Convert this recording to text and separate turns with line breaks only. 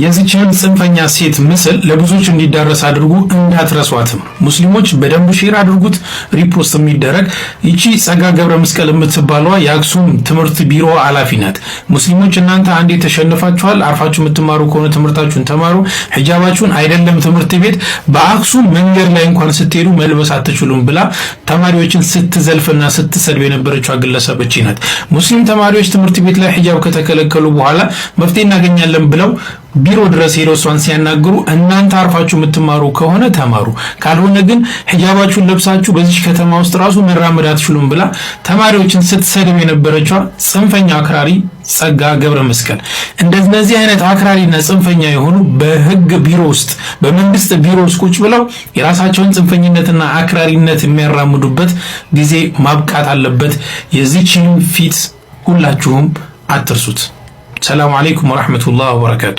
የዚችን ጽንፈኛ ሴት ምስል ለብዙዎች እንዲዳረስ አድርጉ፣ እንዳትረሷትም። ሙስሊሞች በደንብ share አድርጉት፣ repost የሚደረግ። ይቺ ጸጋ ገብረ መስቀል የምትባለዋ የአክሱም ትምህርት ቢሮ ኃላፊ ናት። ሙስሊሞች፣ እናንተ አንዴ ተሸንፋችኋል። አርፋችሁ የምትማሩ ከሆነ ትምህርታችሁን ተማሩ። ሂጃባችሁን አይደለም ትምህርት ቤት፣ በአክሱም መንገድ ላይ እንኳን ስትሄዱ መልበስ አትችሉም ብላ ተማሪዎችን ስትዘልፍና ስትሰድብ የነበረችው ግለሰብ እቺ ናት። ሙስሊም ተማሪዎች ትምህርት ቤት ላይ ሂጃብ ከተከለከሉ በኋላ መፍትሄ እናገኛለን ብለው ቢሮ ድረስ ሄደው እሷን ሲያናግሩ፣ እናንተ አርፋችሁ የምትማሩ ከሆነ ተማሩ፣ ካልሆነ ግን ሂጃባችሁን ለብሳችሁ በዚች ከተማ ውስጥ ራሱ መራመድ አትችሉም ብላ ተማሪዎችን ስትሰድብ የነበረችዋ ጽንፈኛ አክራሪ ጸጋ ገብረ መስቀል። እንደነዚህ አይነት አክራሪና ጽንፈኛ የሆኑ በህግ ቢሮ ውስጥ፣ በመንግስት ቢሮ ውስጥ ቁጭ ብለው የራሳቸውን ጽንፈኝነትና አክራሪነት የሚያራምዱበት ጊዜ ማብቃት አለበት። የዚችን ፊት ሁላችሁም አትርሱት። ሰላሙ አለይኩም ወራህመቱላህ ወበረካቱ።